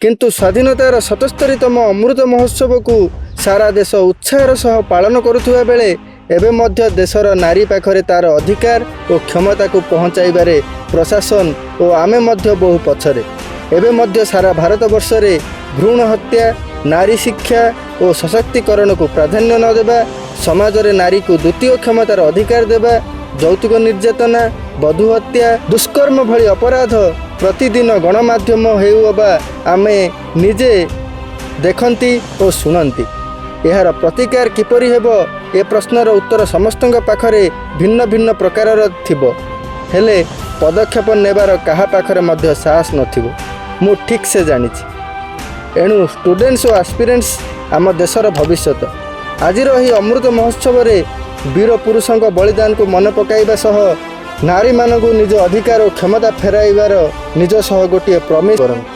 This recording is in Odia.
କିନ୍ତୁ ସ୍ୱାଧୀନତାର 77ତମ ଅମୃତ ମହୋତ୍ସବକୁ ସାରା ଦେଶ ଉତ୍ସାହର ସହ ପାଳନ କରୁଥିବା ବେଳେ ଏବେ ମଧ୍ୟ ଦେଶର ନାରୀ ପାଖରେ ତା'ର ଅଧିକାର ଓ କ୍ଷମତାକୁ ପହଞ୍ଚାଇବାରେ ପ୍ରଶାସନ ଓ ଆମେ ମଧ୍ୟ ବହୁ ପଛରେ। ଏବେ ମଧ୍ୟ ସାରା ଭାରତବର୍ଷରେ ଭ୍ରୂଣ ହତ୍ୟା, ନାରୀ ଶିକ୍ଷା ଓ ସଶକ୍ତିକରଣକୁ ପ୍ରାଧାନ୍ୟ ନ ଦେବା, ସମାଜରେ ନାରୀକୁ ଦ୍ୱିତୀୟ କ୍ଷମତାର ଅଧିକାର ଦେବା, ଯୌତୁକ ନିର୍ଯାତନା, ବଧୂ ହତ୍ୟା, ଦୁଷ୍କର୍ମ ଭଳି ଅପରାଧ ପ୍ରତିଦିନ ଗଣମାଧ୍ୟମ ହେଉ ଅବା ଆମେ ନିଜେ ଦେଖନ୍ତି ଓ ଶୁଣନ୍ତି। ଏହାର ପ୍ରତିକାର କିପରି ହେବ, ଏ ପ୍ରଶ୍ନର ଉତ୍ତର ସମସ୍ତଙ୍କ ପାଖରେ ଭିନ୍ନ ଭିନ୍ନ ପ୍ରକାରର ଥିବ। ହେଲେ ପଦକ୍ଷେପ ନେବାର କାହା ପାଖରେ ମଧ୍ୟ ସାହସ ନଥିବ, ମୁଁ ଠିକ୍ ସେ ଜାଣିଛି। ଏଣୁ ଷ୍ଟୁଡେଣ୍ଟସ୍ ଓ ଆସ୍ପିରେଣ୍ଟସ୍ ଆମ ଦେଶର ଭବିଷ୍ୟତ। ଆଜିର ଏହି ଅମୃତ ମହୋତ୍ସବରେ ବୀର ପୁରୁଷଙ୍କ ବଳିଦାନକୁ ମନେ ପକାଇବା ସହ ନାରୀମାନଙ୍କୁ ନିଜ ଅଧିକାର ଓ କ୍ଷମତା ଫେରାଇବାର ନିଜ ସହ ଗୋଟିଏ ପ୍ରମିସ୍ କରନ୍ତୁ।